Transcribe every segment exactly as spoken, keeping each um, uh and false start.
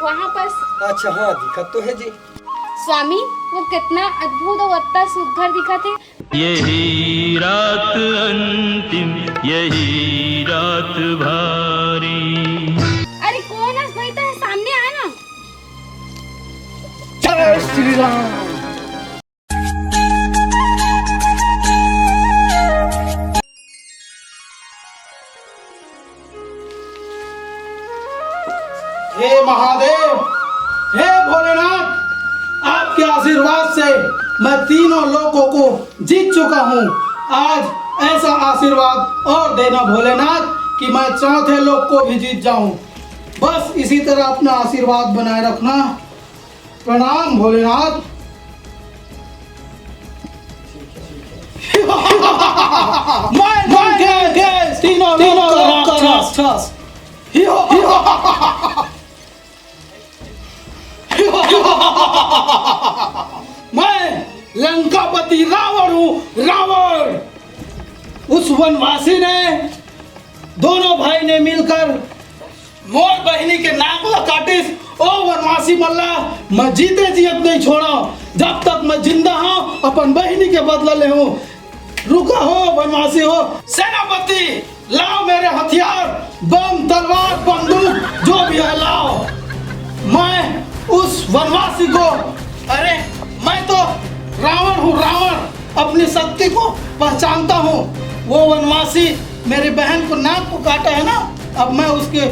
वहाँ पर। अच्छा, हाँ, दिखत तो है जी। स्वामी, वो कितना अद्भुत और अतना सुघर दिखत हे। यही रात अंतिम, यही रात भारी। अरे कौन है भाई, तो सामने आना। जय श्री राम। हे महादेव, हे भोलेनाथ, आपके आशीर्वाद से मैं तीनों लोकों को जीत चुका हूँ। आज ऐसा आशीर्वाद और देना भोलेनाथ कि मैं चौथे लोक को भी जीत जाऊं। बस इसी तरह अपना आशीर्वाद बनाए रखना। प्रणाम भोलेनाथ। मैं, मैं, मैं, तीनों, तीनों लोक का राक्षस। मैं लंकापति रावण हूँ, रावण। उस वनवासी ने दोनों भाई ने मिलकर मोर बहिनी के नाक ला काटिस। ओ वनवासी मन ला मैं जीते जियत नहीं छोड़ा। जब तक मैं जिंदा हूँ, अपन बहिनी के बदला ले हूँ। रुका हो वनवासी हो, सेनापति, लाओ मेरे हथियार, बम, तलवार, बंदूक, जो भी है लाओ। मैं उस वनवासी को, अरे मैं तो रावण हूँ, रावण। अपनी शक्ति को पहचानता हूँ। वो वनवासी मेरी बहन को, नाक को काटा है ना, अब मैं उसके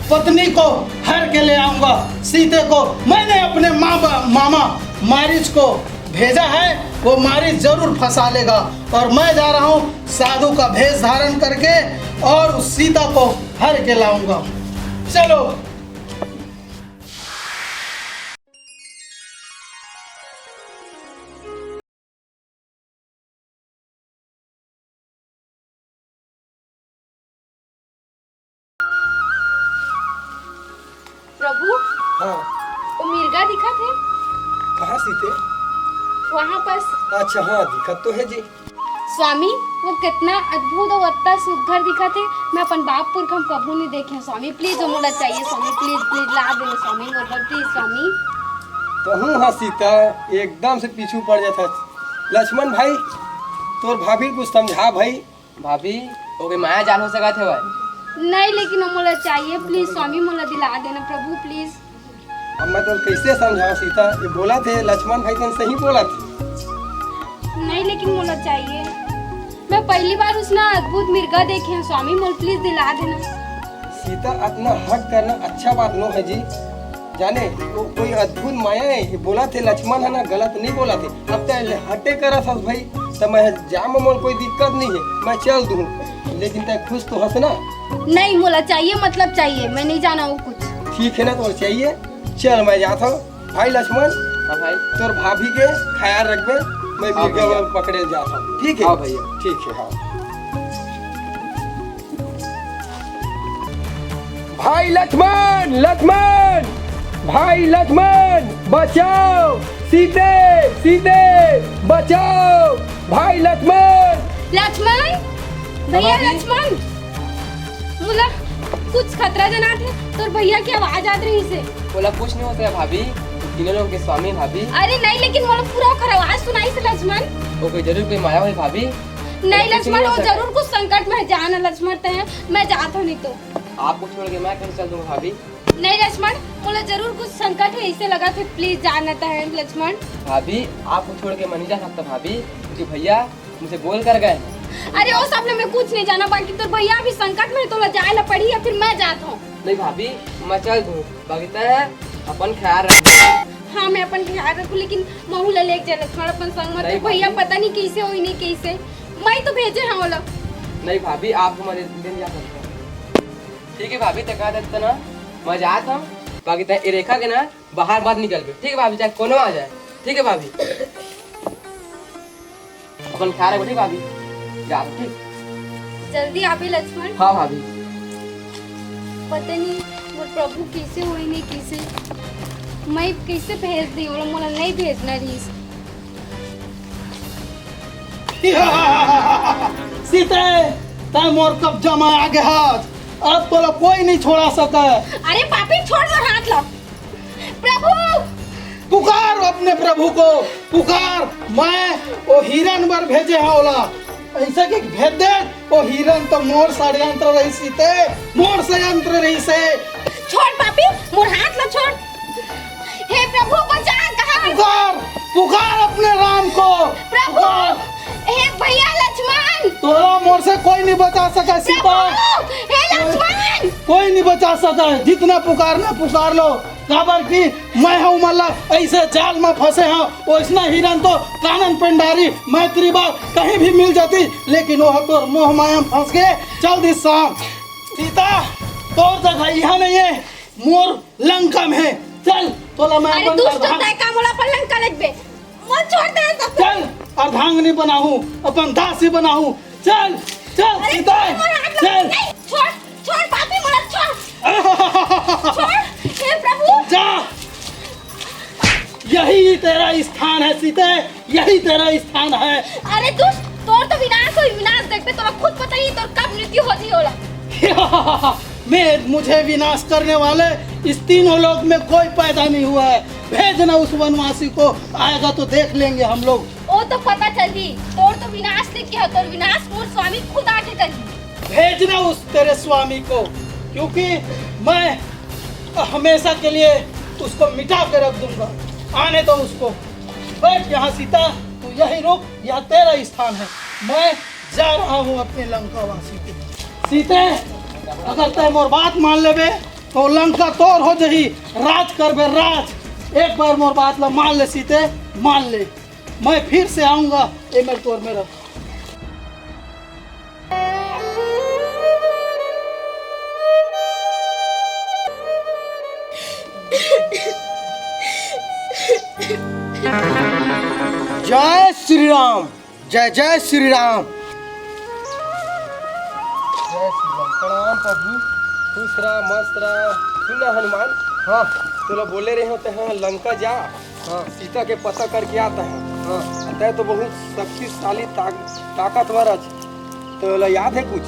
पत्नी को हर के ले आऊंगा। सीते को मैंने अपने माँ बा-, मामा मारिच को भेजा है, वो मारिच जरूर फंसा लेगा। और मैं जा रहा हूँ साधु का भेष धारण करके और उस सीता को हर के लाऊंगा। चलो। प्रभु, हाँ। वो मिर्गा दिखत हे? कहाँ सीते? वहाँ पर। अच्छा, हाँ, दिखत तो है जी। स्वामी, वो कितना अद्भुत और अतना सुघर दिखत हे। मैं अपन बाप पुरखा म कभू नहीं देखे हूँ स्वामी। Please, वो मोला चाहिए स्वामी, please, please, ला देना स्वामी, मोर बर, please स्वामी। तहूँ हा सीता एकदम से पीछू पड़ जात हस। लक्ष्मण भाई, तोर भाभी ल कुछ समझा भाई। भाभी, ओके माया जाल हो सकत हे भाई। नहीं, लेकिन वो मोला चाहिए, please स्वामी, मोला दिला देना प्रभु, please। अब मैं तो कैसे समझाऊं सीता, ये बोलत हे लक्ष्मण भाई, तुम सही बोलत हे। नहीं, लेकिन मोला चाहिए। मैं पहली बार उसना अद्भुत मिर्गा देखे हूँ स्वामी, मोला please दिला देना। सीता, अतना हट करना अच्छा बात नो है जी। जाने, वो कोई अद्भुत माया है, ये बोलत हे लक्ष्मण है ना, गलत नहीं बोलत हे। अब तैं हटे करत हस भाई, त मैं जाम, मोला कोई दिक्कत नहीं है, मैं चल दूँ, लेकिन तैं खुश तो हस ना? नहीं, मोला चाहिए, मतलब चाहिए, मैं नहीं जाना वो कुछ। ठीक है ना, तोला चाहिए, चल मैं जात हूँ। भाई लक्ष्मण, हाँ भाई। तोर भाभी के ख्याल रखबे, मैं हाँ मिर्गा भैया। पकड़े जात हूँ, ठीक है? हाँ भैया। ठीक है, हाँ। भाई लक्ष्मण, लक्ष्मण, भाई लक्ष्मण, बचाओ, सीते, सीते, बचाओ, भाई लक्ष्मण। लक्ष्मण, भैया भाभी। लक्ष्मण, मोला कुछ खतरा जनात हे, तोर भैया के आवाज आत रहिस हे। ओला कुछ नहीं होता है भाभी, तीनों लोग के स्वामी भाभी। अरे नहीं, लेकिन मोला पूरा ओकर आवाज सुनाइस हे लक्ष्मण। ओके जरूर कोई माया होही भाभी। नहीं कुछ लक्ष्मण, नहीं वो होता है। जरूर कुछ संकट में हे, जाना लक्ष्मण तैं, मैं जात हूँ नहीं तो। आपको छोड़ के मैं कैसे चल दूंगा भाभी? नहीं लक्ष्मण, मोला जरूर कुछ संकट हे, ऐसे लगत हे, please जाना तैं लक्ष्मण। भाभी, आपको छोड़ के मैं नहीं जा सकता भाभी, क्योंकि भैया मुझे बोल कर गए हैं। अरे वो सब ना मैं कुछ नहीं जाना, बाकी तोर भैया अभी संकट में हे, तोला जाए ला पड़ी, या फिर मैं जात हूँ। नहीं भाभी, मैं चल दूँ, बाकी तैं अपन ख्याल रख। हाँ, मैं अपन ख्याल रखूँ, लेकिन महू ला लेके जा लक्ष्मण अपन संग में। नहीं तोर भैया भाभी। पता नहीं कैसे होही, नहीं कैसे, मैं तो भेजे हँव ओला। नहीं भाभी, आपको मैं ले, ले जा सकता हूँ। ठीक है भाभी, तैं कहा देता ना, मैं जात हूँ, बाकी तैं ये रेखा के ना बाहर मत निकलबे, ठीक है भाभी, चाहे कोनो आ जाए, ठीक है भाभी। अपन ख्याल रखबे, ठीक भाभी, जा, ठीक। जल्दी आबे लक्ष्मण। हाँ भाभी। पता नहीं मोर प्रभु कैसे होही, नहीं कैसे, मैं कैसे भेज दी, ओला मोला नहीं भेजना रहिस। सीते, तैं मोर कब्जा में आ गे हस, अब तोला कोई नहीं छोड़ा सके। अरे पापी, छोड़ मोर हाथ ला। अपने प्रभु को पुकार, मैं वो हिरण बर भेजे हंव ओला। अइसे के भेज दे, वो हिरण तो मोर षड्यंत्र रहिस सीते, मोर षड्यंत्र रहिस हे। छोड़ पापी, मोर हाथ ला छोड़। हे प्रभु, बचा, कहाँ है? पुकार, पुकार अपने राम को। प्रभु, पुकार। हे भैया लक्ष्मण। तोला मोर से कोई नहीं बचा सका सीता। प्रभु, हे लक्ष्मण। कोई नहीं बचा सका है, जितना पुकारना पुकार लो। काबर कि मैं हूँ, मतलब, ऐसे जाल में फंसे हूँ। वैसना हिरण तो कानन पेंडारी, मैत्री बाग कहीं भी मिल जाती, लेकिन वो तोर मोह माया में फंस गए। चल दी शाम, सीता, तोर जगह यहाँ नहीं है, मोर लंका में है। चल, तोला मैं अरे अपन दुष्ट अर्धांग- तय का मोला अपन लंका ले जबे। मोर छोड़ दे सब। चल, अर्धांगनी बनाहूँ, अपन दासी बनाहूँ। चल, चल, अरे सीता, छोड़, मोर हाथ चल। नहीं, छोड़, छोड़, पापी मोला छोड़। छोड़, हे प्रभु। जा, यही तेरा स्थान है सीते, यही तेरा स्थान है। अरे दुष्ट, तोर तो विनाश होही, विनाश। देखबे, तोला खुद पता ही तोर कब मृत्यु होही ओला। मैं, मुझे विनाश करने वाले इस तीनों लोक में कोई पैदा नहीं हुआ है। भेजना उस वनवासी को, आएगा तो देख लेंगे हम लोग। वो तो पता चलही, तोर तो विनाश लिख के है, तोर विनाश मोर स्वामी खुद आके करही। भेजना उस तेरे स्वामी को, क्योंकि मैं हमेशा के लिए उसको मिटा के रख दूंगा। आने दो उसको। बैठ यहाँ सीता, तू यही रुक, यह तेरा स्थान है। मैं जा रहा हूँ अपने लंकावासी के। सीते, अगर तय मोर बात मान लेबे तो लंका तोर हो जही, राज करबे राज। एक बार मोर बात ला मान ले सीते, मान ले। मैं फिर से आऊंगा, ये मेरे तोर मेरा। जय श्री राम, जय जय श्री राम। जय श्री राम। प्रणाम प्रभु। खुश रहा, मस्त रहा। सुन ना हनुमान, हाँ। तोला बोले रहे हो ते, हाँ, लंका जा, हाँ। सीता के पता करके आता है। हाँ। तय तो बहुत शक्तिशाली, ताक-, ताकतवर अच। तोला याद है कुछ?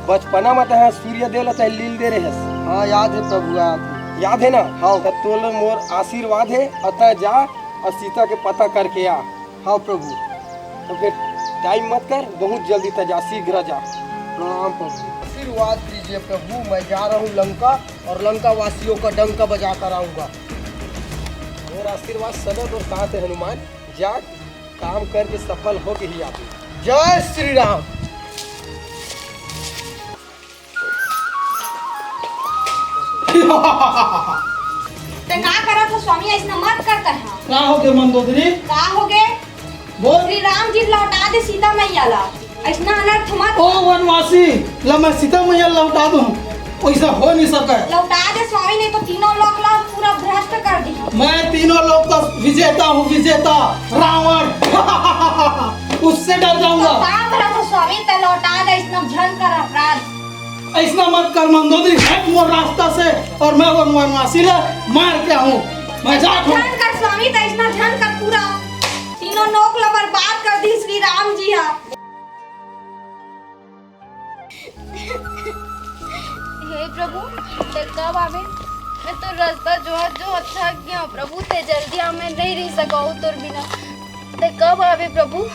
बचपना में तय सूर्य देव ला तय लील दे रहे हस। हाँ, याद है प्रभु, याद है। याद है ना? हाँ। त तोला मोर आशीर्वाद है, अतः जा और सीता के पता करके आ। हाँ प्रभु। तो फिर टाइम मत कर, बहुत जल्दी तय जा, शीघ्र जा। प्रणाम प्रभु। आशीर्वाद दीजिए प्रभु, मैं जा रहा हूँ लंका और लंका वासियों का डंका बजा कर आऊंगा। मोर आशीर्वाद सदा तोर साथ है हनुमान, जा काम करके सफल होके ही आबे। जय श्री राम। ते का करत हो स्वामी, अइसना मत कर तैं हा। का होगे मंदोदरी? का होगे? बोल। श्री राम जी लौटा दे सीता मैया ला, अइसना अनर्थ मत ओ कर। वनवासी, ला मैं सीता मैया लौटा दूं, वैसा हो नहीं सका है। लौटा दे स्वामी, नहीं तो तीनों लोक ला पूरा भ्रष्ट कर दी। मैं तीनों लोक का विजेता हूँ, विजेता रावण। उससे डर जाऊंगा। तो का भला तो स्वामी, ते लौटा दे, अइसना झन कर अपराध। अइसना मत कर मंदोदरी, हट मोर रास्ता से, और मैं वो वनवासी ला मार के आऊं। मैं जात हूँ। झन कर स्वामी, ते अइसना झन कर, पूरा तीनों लोक ला बर्बाद कर दी श्री राम जी हा। हे प्रभु, ते कब आबे? मैं तो रास्ता जोहत जोहत थक गया हूँ। प्रभु, ते जल्दी आ, मैं नहीं रह सका हूँ तोर बिना। ते कब आबे प्रभु?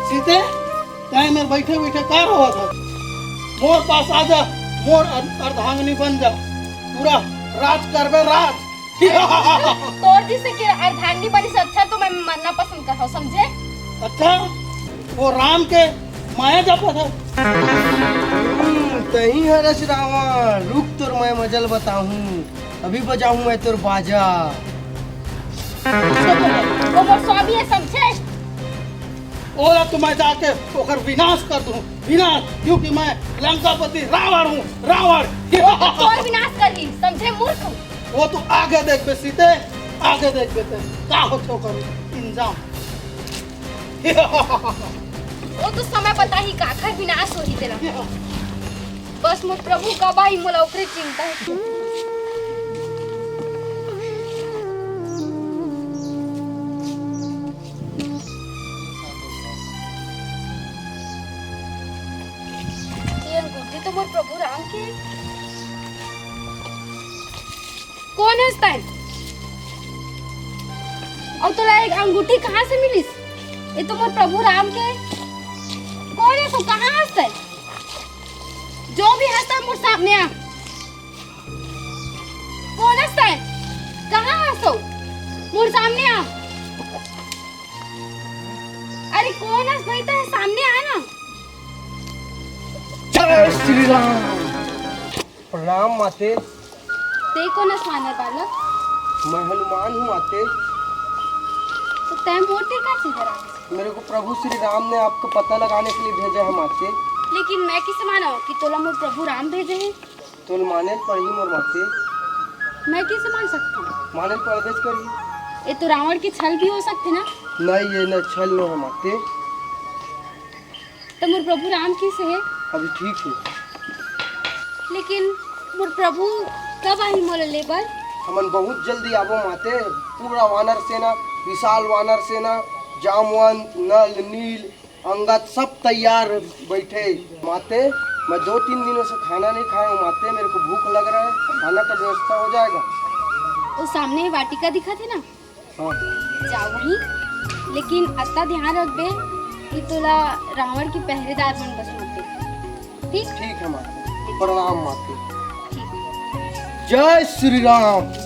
सीते, तैं मेर बैठे बैठे का रोवत हस? मोर पास आ जा, मोर अर-, अर्धांगिनी बन जा, पूरा राज करबे राज। तोर जैसे के अर्धांगिनी बनी से अच्छा तो मैं मरना पसंद कर हूँ, समझे? अच्छा, वो राम के माया जापत हस। हम्म, तहीं हरस रावण, रुक तोर मैं मजल बताहूँ, अभी बजाहूँ मैं तोर बाजा। वो मोर स्वामी है, समझे? ओला तो मैं जाके ओकर विनाश कर दूँ, विनाश, क्योंकि मैं लंकापति रावण हूँ, रावण। वो तो तोर विनाश करही, समझे मूर्ख? वो तो आगे देखबे सीते, आगे देखबे ते, का होथे ओकर इंजाम। वो तो समय बताही काखर विनाश होही तेला। बस मोर प्रभु कब आही, मोला ओकरे चिंता हे। मोर प्रभु राम के। कोन हस तैं? अउ तोला एक अंगूठी कहाँ से मिलिस? ये तो मोर प्रभु राम के। कोन हस तैं? कहाँ हस तैं? जो भी हस तैं, मोर सामने आ। कोन हस तैं? कहाँ हस? मोर सामने आ। अरे कोन हस भाई, तैं सामने आ ना। जय श्री राम। प्रणाम माते। तैं कोन हस वानर बालक? मैं हनुमान हूँ माते। तो तैं मोर तीर का चीज रहा? मेरे को प्रभु श्री राम ने आपका पता लगाने के लिए भेजा है माते। लेकिन मैं किसे मानव कि तोला मोर प्रभु राम भेजे हैं? तोल माने पड़ही मोर माते। मैं किसे मान सकती हूँ? माने पड़बेच करही। ये तो रावण की छल भी हो सकती ना? नहीं, ये न छल न है माते। तो मोर प्रभु राम किसे है? अभी ठीक है। लेकिन मोर प्रभु कब आही मोला ले बर? हमन बहुत जल्दी आबो माते। पूरा वानर सेना, विशाल वानर सेना, जामवंत, नल, नील, अंगद सब तैयार बैठे। माते, मैं दो तीन दिनों से खाना नहीं खाया हूँ माते, मेरे को भूख लग रहा है, खाना का व्यवस्था हो जाएगा? वो सामने ही वाटिका दिखा थे ना? हाँ। जा वहीं, लेकिन अत्ता ध्यान रखबे कि तोला रावण की पहरेदार बन बस माते। ठीक? ठीक है माते, प्रणाम माते। ठीक। जय श्री राम।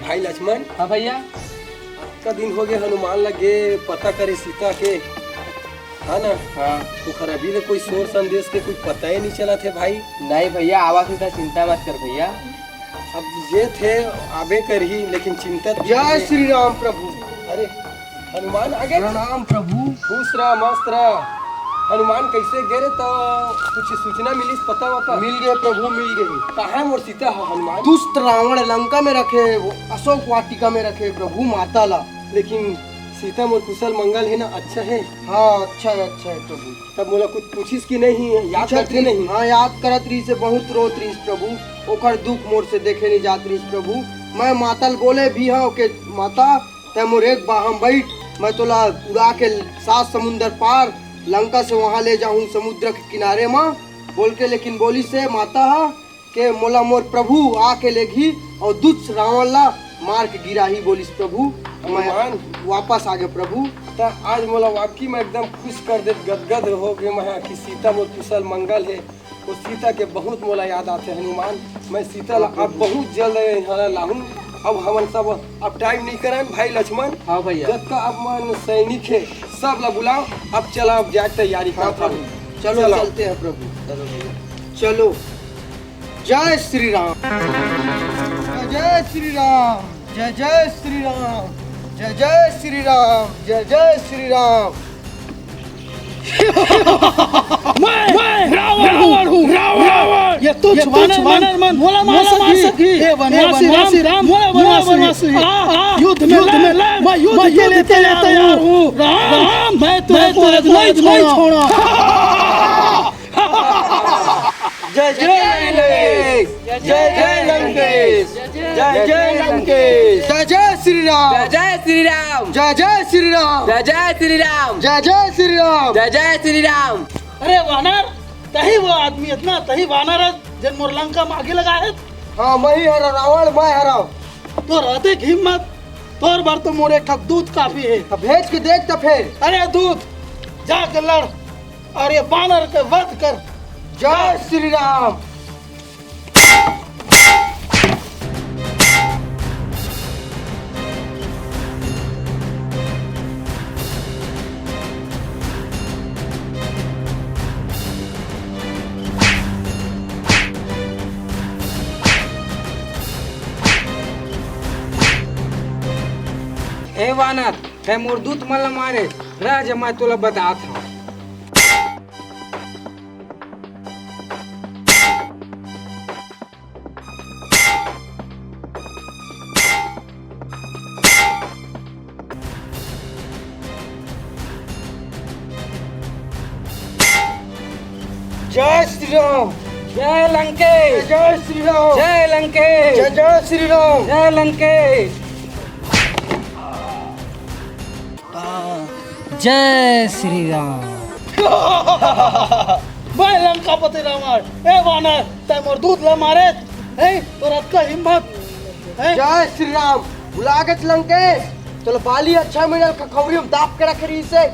भाई लक्ष्मण। हाँ भैया। अतका दिन हो गए हनुमान लगे पता करे सीता के, है ना? हाँ। ओकर अभी ले कोई शोर संदेश के कोई पता ही नहीं चला थे भाई। नहीं भैया, आवा सीता, चिंता मत कर भैया। अब ये थे आबे करही, लेकिन चिंता तो जय श्री राम प्रभु। अरे हनुमान आ गए। प्रणाम प्रभु। खुश रह, मस्त रह। हनुमान कैसे गे रे, तो कुछ सूचना मिलिस, पता वता? मिल गए प्रभु, मिल गए। कहाँ मोर सीता हो हनुमान? दुष्ट रावण लंका में रखे, वो अशोक वाटिका में रखे प्रभु माता ला। लेकिन सीता मोर कुशल मंगल है ना, अच्छा है? हाँ, अच्छा है, अच्छा है प्रभु। तब मोला कुछ पूछिस कि नहीं, याद पूछत करते रहिस, नहीं? हाँ, याद करत रहिस, बहुत रोत रहिस प्रभु। ओकर दुख मोर से देखे नहीं जात रहिस प्रभु। मैं माता ल बोले भी हाँ के माता, तै मोर एक बाह म बैठ, मैं तोला उड़ा के सात समुंदर पार लंका से वहां ले जाहूं समुद्र के किनारे म, बोल के। लेकिन बोलिस हे माता ह के मोला मोर प्रभु आके लेगही अउ दुष्ट रावण ला मार के गिराही, बोलिस प्रभु। मैं हनुमान। वापस आ गए प्रभु। त आज मोला वाकई में एकदम खुश कर दे, गदगद हो गए मैं कि सीता मोर कुशल मंगल है। वो सीता के बहुत मोला याद आथे हनुमान। मैं सीता ला अब बहुत जल्द यहाँ लाहूँ। अब हमन सब अब टाइम नहीं करन भाई लक्ष्मण। हाँ भैया। जतका अपन सैनिक है सब ला बुलाओ। अब चला, अब जाए तैयारी हाँ कर प्रभु। चलो, चलो। चलते हैं प्रभु। चलो भैया। चलो। जय श्री राम। जय श्री राम। जय जय श्री राम। जय जय श्री राम। जय जय श्री राम। मैं, मैं रावण हूँ, रावण। ये तुच्छ वानर मन, मोला मार सकही। हे वनवासी राम, मोला वनवासी। आ, आ, युद्ध में लड़, मैं युद्ध के लिए तैयार हूँ। राम, मैं तुझे नहीं छोड़ा। जय जय लंकेश। जय जय लंकेश। जय जय लंकेश। जय जय श्री राम। जय जय श्री राम। जय जय श्री राम। जय जय श्री राम। जय जय श्री राम। जय जय श्री राम। अरे वानर, तही वो आदमी अतना, तही वानर है, जेन मोर लंका में आगी लगा है। हाँ, मैं ही हरा रावण, मैं हरा। तोर अतेक हिम्मत, तोर बर तो मोर एक ठक दूत काफी है। अब भेज के देख तो फिर। अरे दूत, जाके लड़। अरे बानर के वध कर। जय श्री राम। ए वानर, तै मोर दूत मन ला मारे, रह जा, मैं तोला बतात हूँ। जय श्री राम। जय लंकेश। जय श्री राम। जय लंकेश। जय जय श्री राम। जय लंकेश। जय श्री राम। मैं लंकापति रावण, ए वानर, तै मोर दूत ला मारे, ए, तोर अतका हिम्मत, ए? जय श्री राम। भुला गेच लंकेश, तोला बाली अच्छा मिलल, खखौरी में दाप के रखे रहिसे।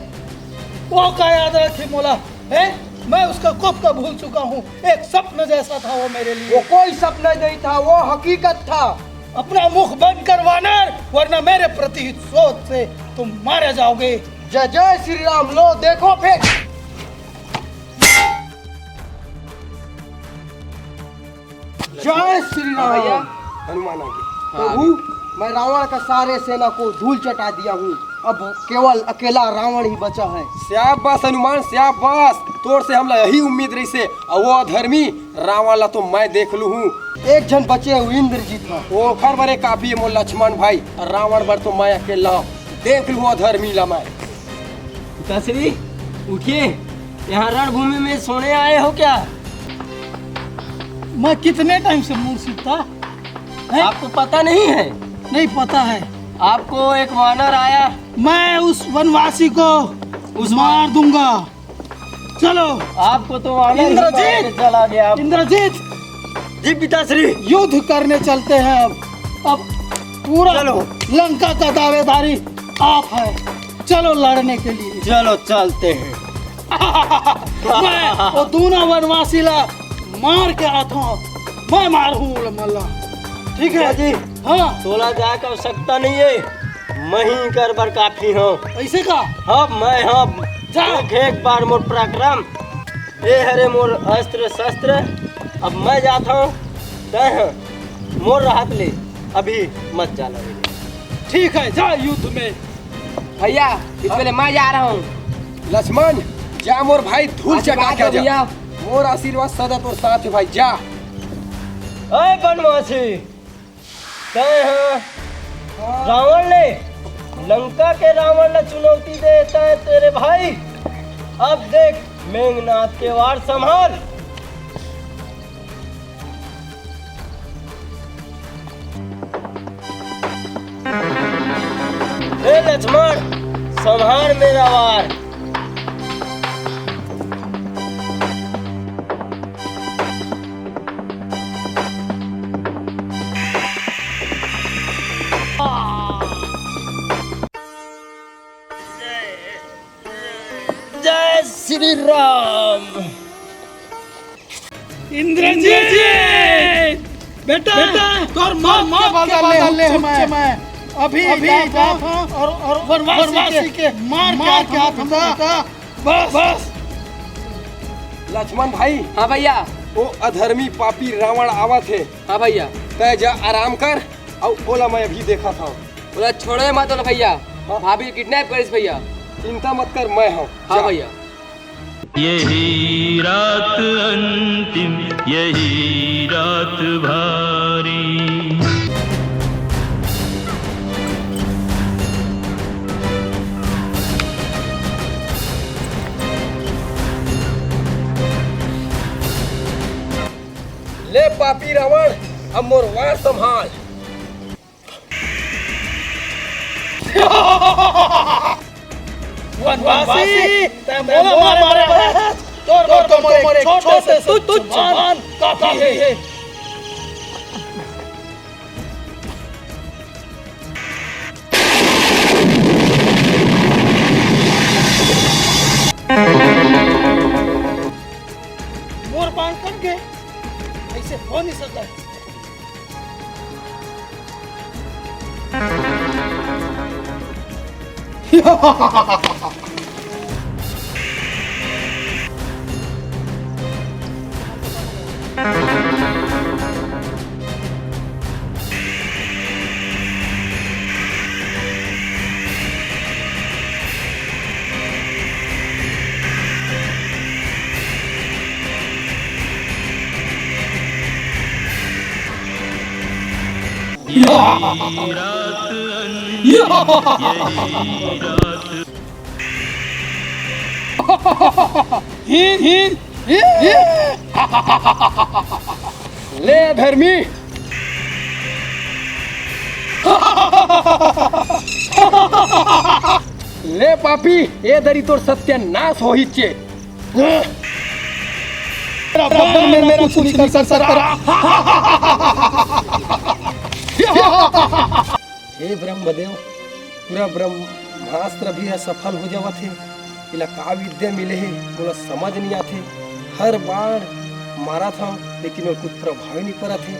वो का याद रखी मोला, ए? मैं उसका कब का भूल चुका हूँ। एक सपना जैसा था वो मेरे लिए। वो कोई सपना नहीं था, वो हकीकत था। अपना मुख बंद कर वानर, वरना मेरे प्रति सोच से तुम मारे जाओगे। जय जय श्री राम। लो देखो फिर। जय श्री राम। भैया। हनुमान आ गए। प्रभु, मैं रावण का सारे सेना को धूल चटा दिया हूँ। अब केवल अकेला रावण ही बचा है। शाबाश हनुमान, शाबाश। तोर से हमला यही उम्मीद रहिसे। अउ वो अधर्मी रावण ला तो मैं देख लू हूँ। एक झन बचे हुए इंद्रजीत ह। ओखर बरे काफी है मोर लक्ष्मण भाई, रावण बर तो मैं अकेला हूँ। देख लू अधर्मी ला मैं। पिताश्री, उठिए, यहाँ रणभूमि में सोने आए हो क्या? मैं कितने टाइम से मूर्छित था, हैं? आपको पता नहीं है? नहीं पता है। आपको एक वानर आया। मैं उस वनवासी को उस मार दूंगा। चलो। आपको तो वानर ही मार के इंद्रजीत! चला गया। इंद्रजीत! जी पिताश्री। युद्ध करने चलते हैं अब। अब पूरा चलो। लंका का दावेदारी आप है। चलो लड़ने के लिए। चलो चलते हैं। मैं वो दोनों वनवासी ला मार के आता हूँ। मैं मारूँ मल्ला। ठीक है? जी। हाँ। तोला जाए का आवश्यकता नहीं है, मैं ही कर बर काफी हूँ। ऐसे का? हाँ, मैं हाँ। जा। देख एक बार मोर पराक्रम, ए हरे मोर अस्त्र शस्त्र। अब मैं जाता हूँ, तय है मोर राहत ले, अभी मत जाना रे। ठीक है, जा युद्ध में। भैया, इस वेले मैं जा रहा हूँ। लक्ष्मण, जा मोर भाई, धूल चटा के आ जा। भैया। मोर आशीर्वाद सदा तोर साथ है भाई, जा। अय बनवासी, तय ह रावण ले, लंका के रावण ला चुनौती देता है तेरे भाई। अब देख मेघनाथ के वार संभाल। ए लक्ष्मण, संभाल मेरा वार। जय श्री राम। इंद्रजीत! बेटा, बेटा, तोर मौत के बदला ले हूँ मैं। अभी, अभी जाता हूँ और, और वनवासी के मार के आता हूँ बेटा। बस, बस। लक्ष्मण भाई। हाँ भैया। वो अधर्मी पापी रावण आवत है। हाँ भैया। तय जा आराम कर, अउ ओला मैं अभी देखत हूँ। ओला छोड़े मत ओला भैया। हाँ। भाभी के किडनैप करिस भैया। चिंता मत कर, मैं हूँ। हाँ जा। भैया। यही रात अंतिम, यही रात भारी। ले पापी रावण, अब मोर वार संभाल। वनवासी, तै मोला मारे बर, तोर बर तो मोर एक छोटे से तुच्छ भान काफी है। मोर बाण कट गए, ऐसे हो नहीं सकता है। हीर, हीर, ले धर्मी, ले पापी, ए दरी तोर सत्यानाश होही चे। तेरा बदल में मेरा कुछ नहीं कर सकता। हे ब्रह्मदेव, पूरा ब्रह्मास्त्र भी असफल हो जावत हे। एला का विद्या मिले हे, मोला समझ नहीं आथे। हर बाण मारत हव, लेकिन ओला कुछ प्रभाव नहीं परत हे।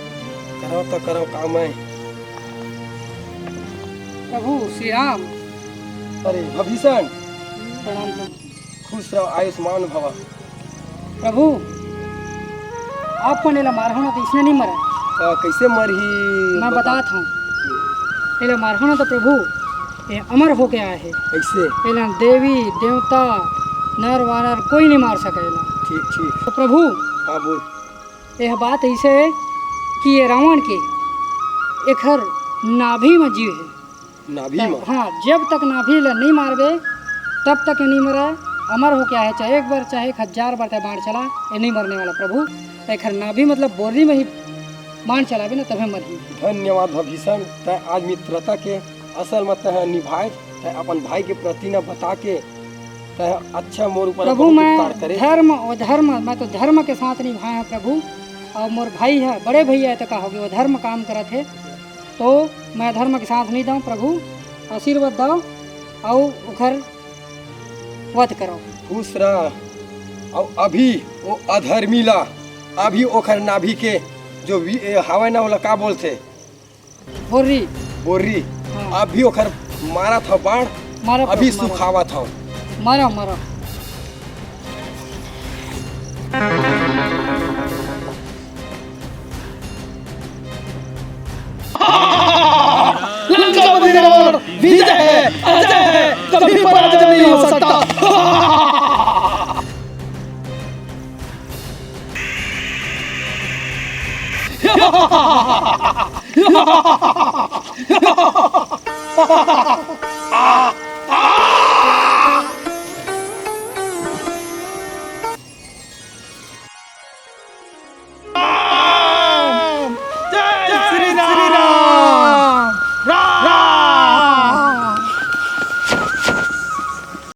करव त करव का मैं? प्रभु श्री राम। अरे भभीषण, प्रणाम प्रभु। खुश रहो, आयुष्मान भवा। प्रभु, आप मन एला मारहव ना तो इसने नहीं मरा। का, कैसे मरही? मैं बता। बतात हूँ। एला मारहव ना तो प्रभु, ये अमर होके आए हे। कैसे? एला देवी, देवता, नर वानर कोई नहीं मार सके एला। ठीक, ठीक। तो प्रभु, हाँ, बोल। यह बात ऐसे है कि ये रावण के एखर नाभि में जीव है। नाभि में? हाँ, जब तक नाभि ला नहीं मारबे, तब तक ये नहीं मरे। अमर होके आए, चाहे एक बार, चाहे एक हजार बार तय बाण चला, ये नहीं मरने वाला प्रभु। एखर नाभि मतलब बोरी में ही बाण चलाबे ना, तभे मरही। धन्यवाद भभीषण, तय आज मित्रता के असल में तय निभाए, तय अपन भाई के प्रति न बता के, तय अच्छा मोर ऊपर प्रभु, बहुत मैं उपकार करे। धर्म और धर्म, मैं तो धर्म के साथ निभाए हूँ प्रभु। और मोर भाई है, बड़े भैया है तो का होगे, वो धर्म काम करत है, तो मैं धर्म के साथ नहीं दऊँ प्रभु, आशीर्वाद दो और ओखर वध करो। खुश रह। और अभी वो अधर्मी ला, अभी ओखर नाभि के जो वी-, ए, हवय ना, ओला का बोलथे? बोर्री। बोर्री। हाँ। अभी ओखर मारत हव बाण, मारो अभी प्रभु, मारो। सुखावत हव। मारो, मारो। लंकापति रावण विजय है, अजय है, कभी पराजय नहीं हो सकता।